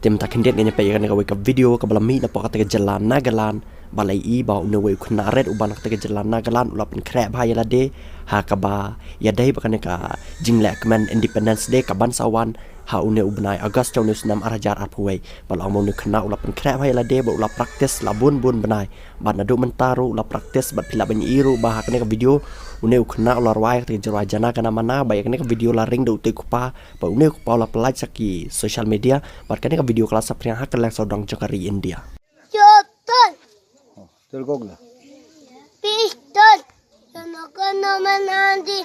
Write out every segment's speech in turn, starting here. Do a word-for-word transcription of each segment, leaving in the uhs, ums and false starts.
Te mynta khyndiat ngin ïa peit ïa kane kawei ka video kaba la mih napoh kata ka jylla Nagaland, ba la ïohi ba une uwei u khynnah rit uba na kata ka jylla Nagaland u la pynkhreh bha ïa lade ha kaba ïadei bad kane ka jingleh kmen Independence Day kaban sa wan ha une u bnai August jong une u snem ar hajar arphew wei. Ba la ong ba une u khynnah u la pynkhreh bha ïa lade bad u la practice la bun bun bnai. Bad naduh mynta ruh u la practice bad phi lah ban ïohi ruh ba ha kane ka video une u khynnah u la rwai kata ka jingrwai Jana Gana Mana, ba ïa kane ka video la ring da utei u kpa, ba une u kpa u la pyllait sha ki social media. Bad kane ka video ka la saphriang ha kylleng sawdong jong ka ri India. Joton. Oh, tel gogla. Piston. Jono kono manandi.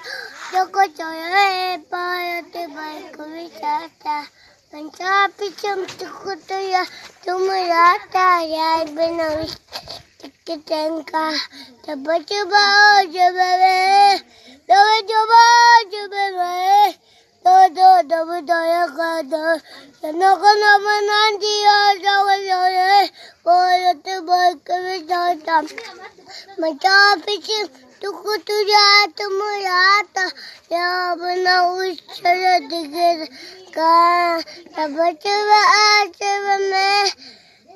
Joko joyo e payo te bai kumisata. Pancha pichum tukutuya. Tumuyata ya beno. Tikitenka. Taba chuba o chuba be. Taba chuba o chuba be. Do do do do do ya ka do. Yana kana manandi ya ya ya ya. Boy te boy ke be da da. Macha pichi tuku tu ya tu mu ya ta. Ya bana ushara dige ka. Taba chuba a chuba me.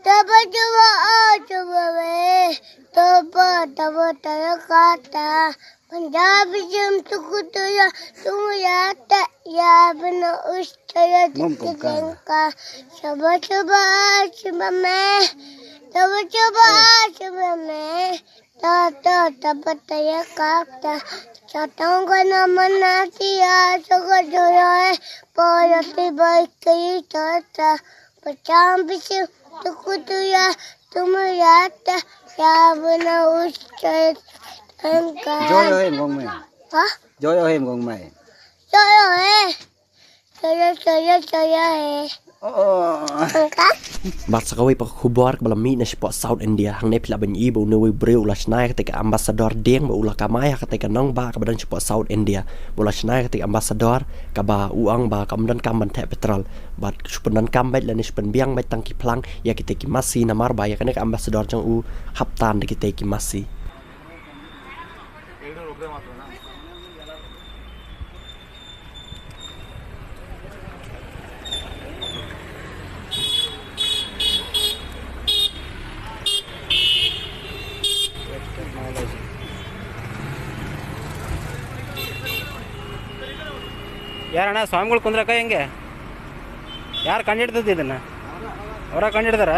Taba chuba a chuba me. Taba taba taya kata. Punjabi jam tuku tuya, tuya ta ya bana ustaya. Mom ko ka. Ka shaba shaba shaba me. Shaba shaba shaba me. Ta ta ta pataya ka ta. Chatong kana manati ya soka joya. Paya si bai kai ta ta. Pacham bisu tuku tuya. Tumuyata ya bana ushai tangka. Joyo he mgong mai. Ha? Joyo he mgong mai. Joyo he. Joyo joyo joyo he. Oh. Tangka. Bad sa kawei pat ka khubor kaba la mih na shapoh South India. Hangne phi lah ban ïohi ba une uwei u briew u la shna ïa kata ka ambassador dieng ba u la kamai ha kata ka nongbah kaba don shapoh South India. Ba u la shna ïa kata ka ambassador kaba u ong ba kam donkam ban theh petrol. Bad shu pyndonkam beit lane shu pynbiang beit tang ki phlang ïa kita ki masi namar ba ïa kane ka ambassador jong u hap tan da kita ki masi. ಯಾರಣ್ಣ ಸ್ವಾಮಿಗಳು ಕುಂದ್ರಕ್ಕ ಹೆಂಗೆ? ಯಾರು ಕಂಡಿಡ್ದದ್ದು ಇದನ್ನ? ಅವರ ಕಂಡಿಡ್ದಾರ?